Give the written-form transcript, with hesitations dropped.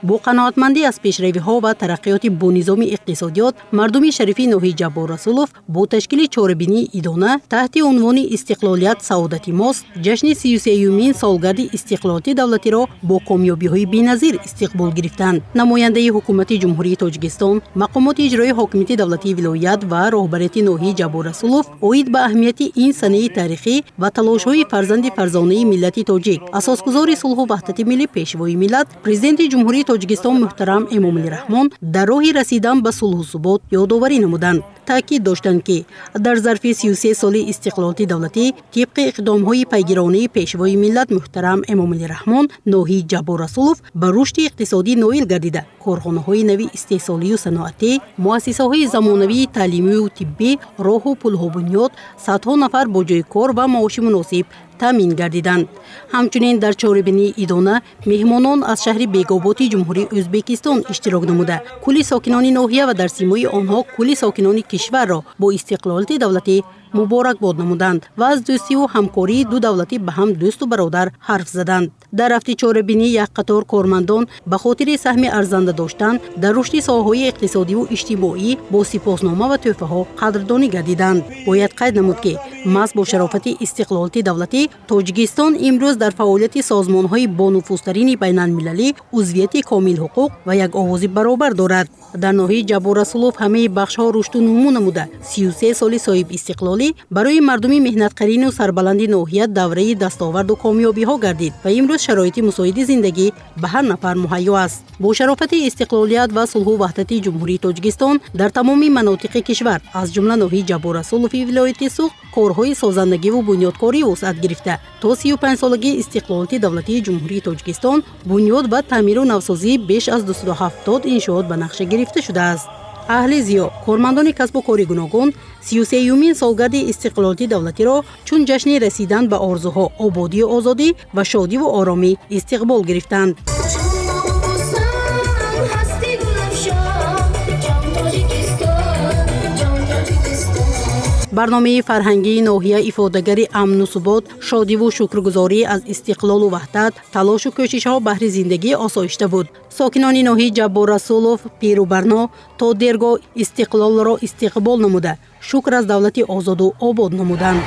Бо қаноатмандӣ аз пешравиҳо ва тараққиёти бонизоми иқтисодиёт, мардуми шарифи ноҳияи Ҷаббор Расулов бо ташкили чорабинии идона таҳти унвони «Истиқлолият саодати мост» ҷашни 33-юмин солгарди истиқлолияти давлатиро бо комёбиҳои беназир истиқбол гирифтанд. Намояндаи Ҳукумати Ҷумҳурии Тоҷикистон, мақомоти иҷроии ҳокимияти давлатии вилоят ва роҳбарияти ноҳияи Ҷаббор Расулов оид ба аҳамияти ин санаи таърихӣ ва талошҳои фарзанди фарзонаи миллати тоҷик, асосгузори сулҳу ваҳдати миллӣ, Пешвои миллат, Президенти Ҷумҳурии Тоҷикистон муҳтарам Эмомалӣ Раҳмон дар роҳи расидан ба сулҳу субот ёдоварӣ намуданд. Таъкид доштанд, ки дар зарфи 33 соли истиқлолияти давлатӣ тибқи иқдомҳои пайгиронаи Пешвои миллат муҳтарам Эмомалӣ Раҳмон ноҳияи Ҷаббор Расулов ба рушди иқтисодӣ ноил гардида, корхонаҳои нави истеҳсолию саноатӣ, муассисаҳои замонавии таълимию тиббӣ, роҳу пулҳо бунёд, садҳо нафар бо ҷойи кор ва маоши муносиб таъмин гардиданд. Ҳамчунин дар чорабинии идона меҳмонон аз шаҳри Бегоботи Ҷумҳурии Ӯзбекистон иштирок намуда, кулли сокинони ноҳия ва дар симои онҳо кулли сокинони кишварро бо истиқлолияти давлатӣ муборакбод намуданд ва аз дӯстиву ҳамкории ду давлатӣ ба ҳам дӯсту бародар ҳарф заданд. Дар рафти чорабинӣ як қатор кормандон ба хотири саҳми арзанда доштан дар рушди соҳаҳои иқтисодиву иҷтимоӣ бо сипоснома ва тӯҳфаҳо қадрдонӣ гардиданд. Бояд қайд намуд, ки маҳз бо шарофати истиқлолияти давлатӣ Тоҷикистон имрӯз дар фаъолияти созмонҳои бонуфузтарини байналмилалӣ узвияти комилҳуқуқ ва як овози баробар дорад. Дар ноҳияи Ҷаббор Расулов ҳамаи бахшҳо рушду нумӯ намуда, 33 соли соҳибистиқлолӣ барои мардуми меҳнатқарину сарбаланди ноҳия давраи дастоварду комёбиҳо гардид ва имрӯз шароити мусоиди зиндагӣ ба ҳар нафар муҳайё аст. Бо шарофати истиқлолият ва сулҳу ваҳдати Ҷумҳурии Тоҷикистон дар тамоми манотиқи кишвар, аз ҷумла ноҳияи Ҷаббор Расулови вилояти Суғд, корҳои созандагиву бунёдкорӣ вусъат гирифта, то 35-солагии истиқлолияти давлатии Ҷумҳурии Тоҷикистон бунёд ва таъмиру навсозии беш аз 270 иншоот ба нақша гирифта шудааст. Аҳли зиё, кормандони касбу кори гуногун 33-юмин солгарди истиқлолияти давлатиро чун ҷашни расидан ба орзуҳо, ободию озодӣ ва шодиву оромӣ истиқбол гирифтанд. Ҳасти гулафшон, ҷон Тоҷикистон, ҷон Тоҷикистон. Барномаи фарҳангии ноҳия ифодагари амну субот, шодиву шукргузорӣ аз истиқлолу ваҳдат, талошу кӯшишҳо баҳри зиндагии осоишта буд. Сокинони ноҳияи Ҷаббор Расулов пиру барно то дергоҳ истиқлолро истиқбол намуда, шукр аз давлати озоду обод намуданд.